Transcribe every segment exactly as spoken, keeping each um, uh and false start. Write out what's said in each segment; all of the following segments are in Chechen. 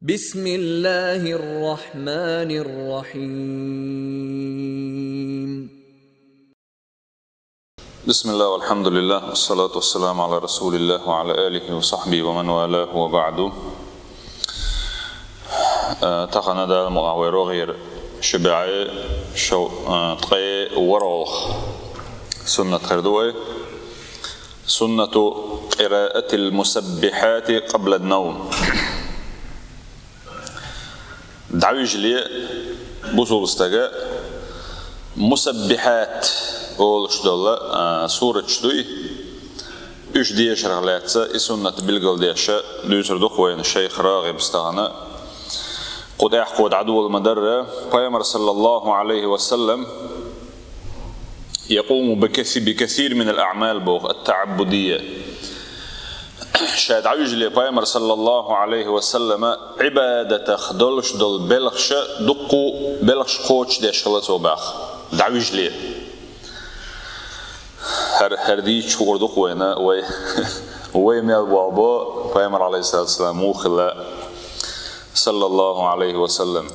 بسم الله الرحمن الرحيم. بسم الله والحمد لله والصلاة والسلام على رسول الله وعلى آله وصحبه ومن والاه وبعد. Э, тахана Дала мукъагӀа вай рогӀера ши бӀаь шов-, э, ткъе ворхӀалгӀа суннат хир ду вай. سنة قراءة المسبحات قبل النوم. ДӀавижале бусалба стага мусаббихӀат олуш дола, а, сураташ дуй, уьш дешарах лаьцна и суннат билгалдеш дуьйцур ду-кх вайна шайх РагӀибас тахана. Кху тӀехь кхо дӀадола ма-дарра, Пайхамар, саллаллахӀу ӀалайхӀи ва саллам, يقوم بكث-، بكثير من الأعمال боху التعبدية. Ша дӀавижале Пайхамар, саллаллахӀу ӀалайхӀи ва саллама, Ӏибадатах долуш долу белхаш, дуккха белхаш кхочушдеш хилла цо боху. ДӀавижале. ХӀара, хӀара дийцича хуур ду-кх вайна, вай, вай мел болх бо, Пайхамар, Ӏалайхиссалату вассалам, муха хилла, саллаллахӀу ӀалайхӀи ва саллам.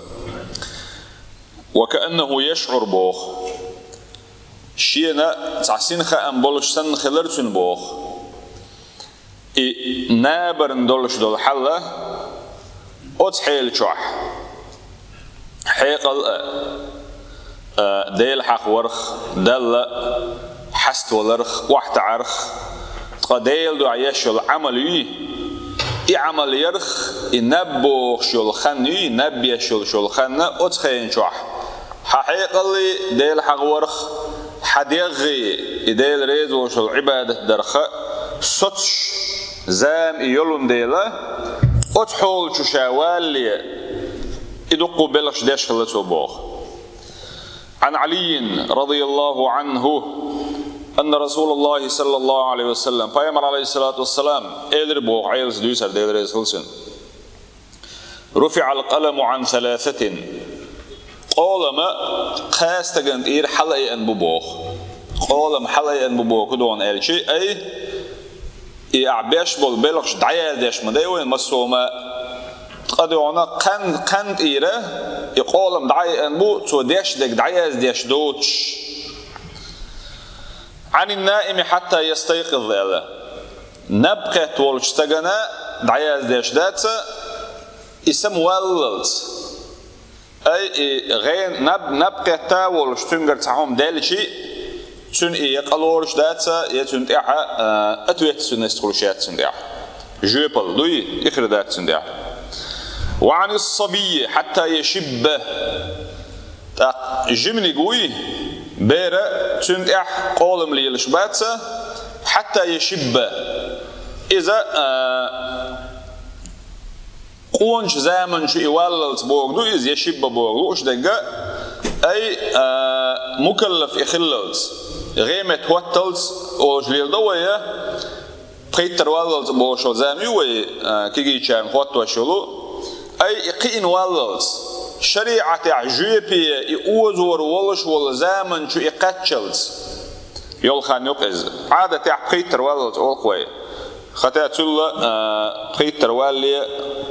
وكأنه يشعر боху. Шена цхьа синхаам болуш санна хилар цуьнан боху. И набарна долуш долу хьал оцу хьела чохь. Хьекъал а, а, Дела хьахорах, Далла хьаставаларх, охьатаӀарх, ткъа Делан дуьхьа еш йолу Ӏамал юй, и Ӏамал ярх, и наб бохуш йолу хан юй, наб еш йолуш йолу хан оцу хенан чохь. Хьан хьекъаллий Дела хьахорах, хьан дегӀий и Дела реза волуш йолу Ӏибадат дарх соцуш зама и йолун дела, оцу хьола чу ша валале, и дуккха белхаш деш хилла цо боху. عن علي رضي الله عنه أن رسول الله صلى الله عليه وسلم, Пайхамар, Ӏалайхиссалату вассалам, элира боху, Ӏелас дуьйцура, Дела реза хила цунна: رفع القلم عن ثلاثة. Къолам кхаа стагана тӀера хьалаайъина бу боху. Къолам хьалаайъина бу боху, хӀун ду аьлча, ай, и ахь беш болу белхаш дӀаяздеш ма дай вайна массо а ма. Ткъа дуьхьал кхаанна, кхаанна тӀера и къолам дӀаяйъина бу, цо деш дерг дӀаяздеш доцуш. عن النائم حتى يستيقظ аьлла. Наб кхетта волчу стагана дӀаяздеш дац, и самаваллалц. Ай, и гӀе-, наб, наб кхетта волуш цуьнгара цхьа хӀума даьлча, цуьнан и я къа лоруш дац, я цуьнан тӀехь, а, ответственность хуьлуш яц цуьнан тӀехь. Жоьпалла дуй, и хир дац цуьнан тӀехь. وعن الصبي حتى يشب. ТӀаккха жиманиг вуй, бер, цуьнан тӀехь къолам лелаш бац, حتى يشب. Иза, а, къоначу заманчу и валлалц бохург ду иза, я шибба бохург лууш дерг, ай, а, мукаллаф и хиллалц, гӀеметта хӀотталц олуш леладо вай, я пхийттара валлалц бохуш йолу зама ю вай, а, кегийчарна хӀоттош йолу, ай, и кхиъна валлалц, шариӀатехь жоьпе и озор волуш волу заманчу и кхаччалц йолу хан ю-кх иза. Ӏадатехь пхийттара валлалц олу-кх вай. Хотя цул а, а, пхийттара валале,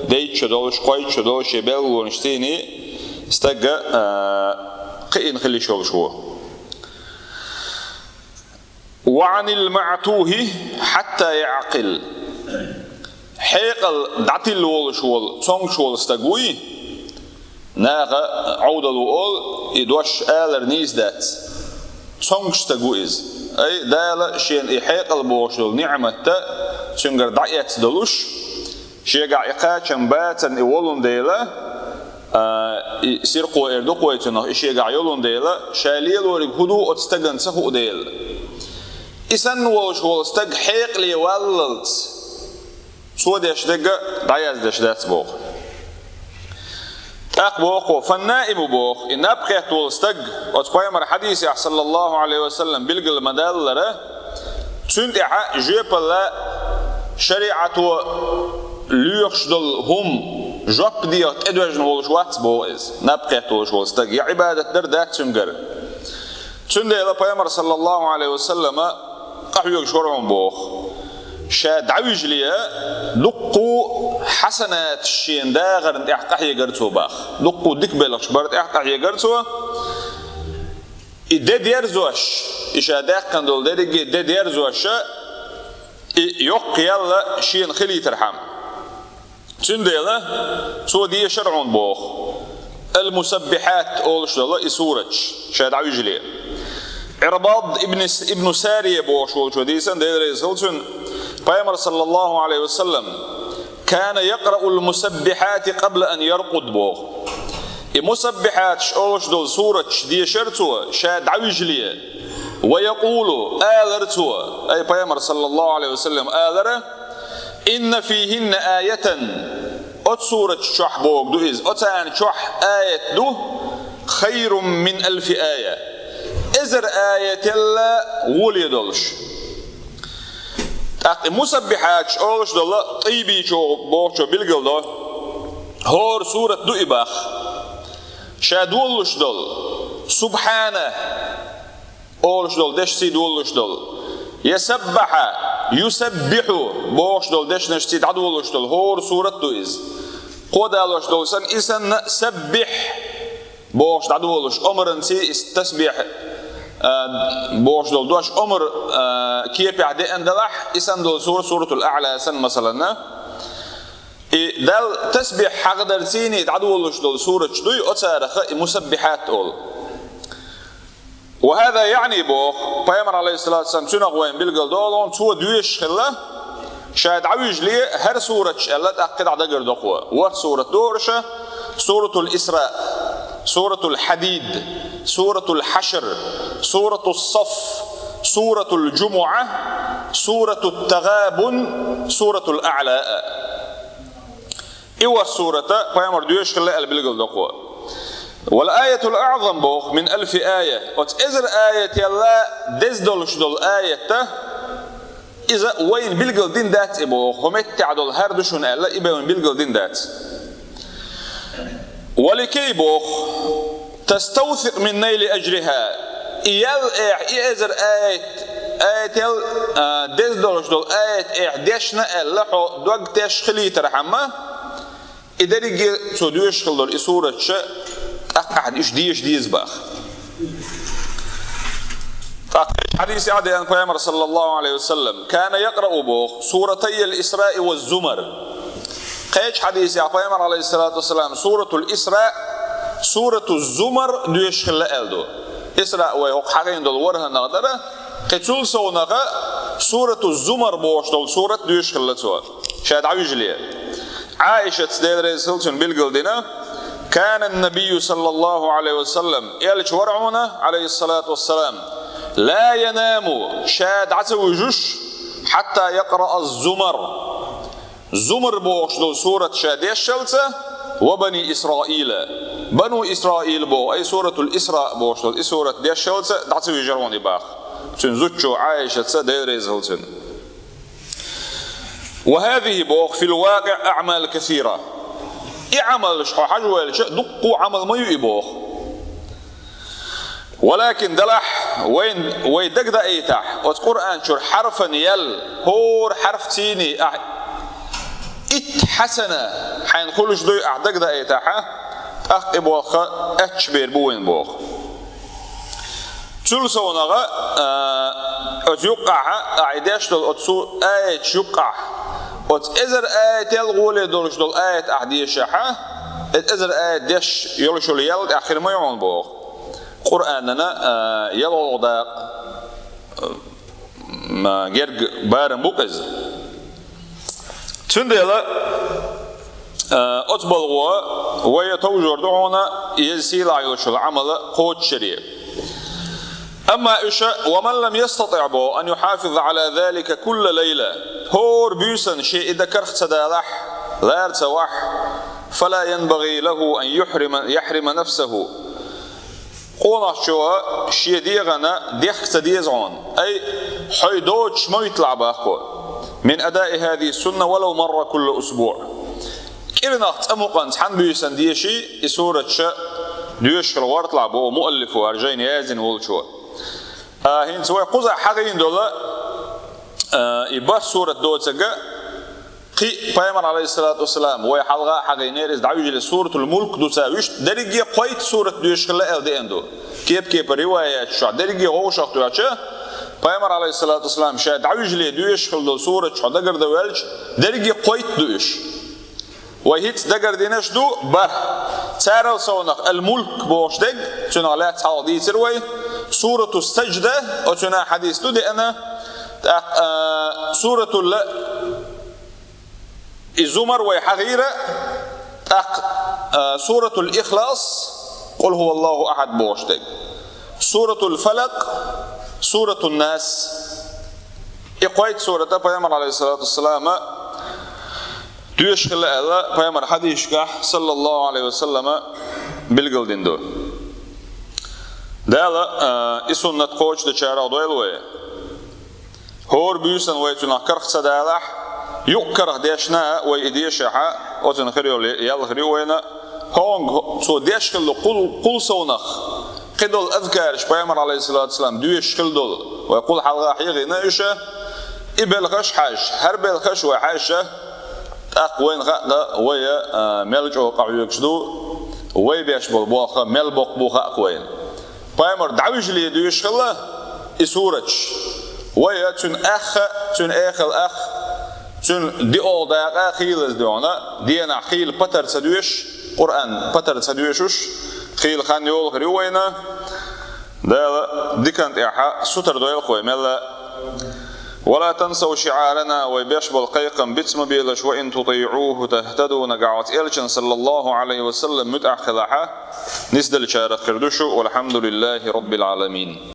дейтта шо долуш, кхойтта шо долуш, шен белгалонаш тийна, стаг, а, кхиъна хила йиш йолуш ву. وعن المعتوه حتى يعقل. Хьекъал дӀатилла волуш волу, цомгуш волу стаг вуй, наха Ӏовдал ву олу, и дош алар нийса дац. Цомгуш стаг ву иза. Ай, Дала шена и хьекъал бохуш долу ниӀмат цуьнгара дӀаэцна долуш, шегахь и кхачам бацарна и волун дела, а, и сиркъо эр ду-кх вай цунах, и шегахь йолун дела, ша лелориг хӀун ду оцу стагана ца хуу дела. И санна волуш волу стаг хьекъале валлалц, цо деш дерг дӀаяздеш дац боху. ТӀаккха боху, فالنائم боху, и наб кхетта волу стаг, оцу пайхамар хьадисехь, саллаллаху Ӏалайхи ва саллам, билгал ма-даллара, цуьнан тӀехь жоьпалла шариӀато лоьхуш долу хӀума жоп деха тӀедоьжна волуш вац боху иза, наб кхетта волуш волу стаг, я Ӏибадат дар дац цуьнгара. Цундела пайхамар, саллаллаху Ӏалайхи ва саллама, къахьоьгуш вара хьуна боху. Ша дӀавижале, дуккха хьасанаташ шена дагӀарна тӀехь къахьегар цо бах. Дуккха дика белхаш бар тӀехь къахьегар цо. И де дерзош, и ша даьккхина долу дерриге де дерзош, и йоккха ял шена хилийтархьама. Цундела цо дешар хьуна боху. Ал-Мусаббихьат олуш долу и сураташ ша дӀавижале. Ӏирбад ибн, ибн Сария бохуш волчо дийцина, Дела реза хила цунна, Пайхамар, саллаллаху Ӏалайхи ва саллам, «Кана якъраул мусаббихьати къабла ан яркъуд», боху. И мусаббихьаташ олуш долу сураташ дешар цо ша дӀавижале. Ва якъулу, алар цо, ай Пайхамар, саллаллаху Ӏалайхи ва саллам, алара: «Инна фихинна аятан». Оцу сураташ чохь боху ду иза. Оцарна чохь аят ду. «Хайрум мин алфи ая». Эзар аятелла гӀоле долуш. ТӀаккха и мусаббихьаташ олуш долу Таййибичо бохучо билгал до. ХӀора сурат ду и бах. Ша долуш долу. Субхьана. Олуш долу дешций долуш долу. Я саббаха, юсаббиху бохуш долу дешнашций дӀадолуш долу. ХӀора сурат ду иза. Кхо далош долу санна, и санна саббих бохуш дӀадолуш. Омранций и тасбих, а, бохуш долу дош омар, а, кепехь деана далахь, и санна долу сура, суратул Аъла санна, масалана. И Далла тасбих хьахадарцийний дӀадолуш долу сураташ дуй, оцараха и мусаббихьат олу. Ва хӀаза яъни боху, Пайхамар, алейхиссалату вассалам, цуьнах вайн билгал долу, цо доьшуш хилла, ша дӀавижале хӀара сураташ аьлла, тӀаккха дӀадагардокхо. ВорхӀ сурат дохуша, суратул Исра, суратул Хьадид, суратул Хьашр, суратул Саф, суратул Джумуа, суратул Тагабун, суратул Аъла. И ворхӀ сурата Пайхамар доьшуш хилла аьлла билгал докхо. Вал аятул аъзам боху мин алфи ая. Оцу эзар аятелла деза долуш долу аятта, иза вайна билгал дин дац и боху. ХӀу меттехь долу хӀара ду шуна аьлла, и бевна билгал дин дац. Валикей боху. Таставсикъ мин найли ажриха. И ял эхь, и эзар аят, аятел, а, деза долуш долу аят эхь дешна аьлла, хьо дог теш хилийтархьама, и дерриге цо доьшуш хилла долу и сураташ, тӀаккха ахьа уьш деша деза бах. ТӀаккха хьадисехь деана Пайхамар, саллаллаху алейхи ва саллам, кана якърау боху, суратайял Исраи ва Зумар. Кхечу хьадисехь Пайхамар, алейхиссалату вассалам, суратул Исра, сурату Зумар доьшуш хилла аьлла ду. Исра вай хӀокху хьахийна долу ворхӀаннах дара, кхин цул совнаха сурату Зумар бохуш долу сурат доьшуш хилла цо. Ша дӀавижале. Ӏаишатс, Дела реза хила цунна, билгал дина, кана набийю, саллаллаху алейхи ва саллам, элча вара хьуна, алейхиссалату вассалам, ла янаму, ша дӀа ца вуьжуш, хьатта якъра аз-Зумар. Зумар бохуш долу сурат ша дешшалца, ва Бани Исраила. Бану Исраил боху, ай суратул Исра бохуш долу и сурат дешшалца, дӀа ца вижар ван и бах. Цуьнан зудчо Ӏаишатца, Дела реза хила цунна. Ва хазихи боху, фил вакъиъ аъмал касира. И Ӏамалш хьо хьажа ваьлча, дуккха Ӏамал ма ю и боху. Валакин далахь, вайн, вай дагадаийтахь, оцу Къуръан чуьра хьарфан ял, хӀора хьарф цийний ахь итт хьасана хьайна хуьлуш дуй ахь дагадаийтахьа, тӀаккха и болх аьтташ бер бу вайн боху. Цул совнаха, а, оцу юккъахьа, ахь и деш долу оцу аяташ юккъахь, оцу эзар аятел гӀоле долуш долу аят ахь дешахьа, эзар аят деш йолуш йолу ял тӀехь хир ма ю хьуна боху. Къуръанана, а, ялхалгӀа дакъа, а, герга барам бу-кх иза. Цундела, а, оцу балгӀо вай товжор ду хьуна, иза сийлахь йолчул Ӏамала кхочушъяре. Амма уьша, ва ман лам ястатиъ бо, ан юхьафиза гӀала залика кулла лайла, хӀора буьйсан шен и дан карх ца далахь, лара ца вахь, фала янбагӀи лаху ан юхьрима, яхьрима нафсаху. Къонахчо шен дегӀана дехка ца деза хьуна. Ай, хьой доцуш ма витлахь бахко. Мин адаи хазихи сунна валав марра кулла усбуъ. КӀирнах цкъа мукъан цхьана буьйсан деши, и сураташ доьшуш хила гӀорталахь боху муаллифо, хӀара жайна яздина волчо. А, хӀинца вай кхузахь хьахийна долу, а, и бархӀ сурат доцург, Кхин а Пайхамар, алейхиссалату вассалам, вай хьалха а хьагийнера, из дӀавижале Суратул Мулк ду цо вуьйш, дерриге кхойтта сурат доьшуш хилла аьлла деана ду. Кеп-кепара риваяташ чохь дерриге вовшах доьхча, Пайхамар, алейхиссалату вассалам, ша дӀавижале доьшуш хилла долу сурат чохь дагардан ваьлча, дерриге кхойтта ду уьш. Вай хӀинца дагардинарш ду бархӀ. Царал совнах Ал-Мулк бохуш дерг, цунах лаьцна хьалха дийцира вай, Сурату Саджда, оцунах хьадис ду деана, тӀаккха, а, Суратул И Зумар вай хьахийра, тӀаккха, а, Суратул Ихлас, Къул хӀуваллаху ахьад бохуш дерг. Суратул Фалакъ, Суратун Нас. И кхойтта сурата Пайхамар, алейхиссалату вассалама, доьшуш хилла аьлла, Пайхамар хьадисашкахь, саллаллаху алейхи ва саллама, билгалдина ду. Дала, а, и суннат кхочушдечарах дойла вай. ХӀора буьйсанна вай цунах карах ца далахь, юкъ карах дешна а вай и дешахь а, оцунна хир йолу ял хир ю вайна. ХӀунда цо деш хилла кхул-, кхул совнах кхидолу азкараш Пайхамар, алейхиссалату вассалам, доьшуш хилла долу, вай кхул хьалха хьехийна уьш, и белхаш хьаьжча, хӀара белхаш вай хьаьжча, тӀаккха вайна хаьа вай, а, мел чӀогӀа къахьоьгуш ду, вай беш болу болх мел боккха бу хаьа вайна. Пайхамар дӀавижале доьшуш хилла и сураташ. Вай цуьнан ах а, цуьнан эхал ах а, цуьнан диъолгӀа дакъа а хийлаза дуьйна, денахь хийла патар ца доьшуш, Къуръан патар ца доьшуш, хийла хан йолу хир ю вайна. Дала диканна тӀехь сутара дойла вай мелла. «ولا تنسوا شعارنا», вай беш болу кхайкхам биц ма белаш, «وإن تطيعوه تهتدوا», нагахь оцу элчанна, саллаллаху алейхи ва саллам, муьтӀахь хилахь, нисделлачарах хир ду шу. والحمد لله رب العالمين.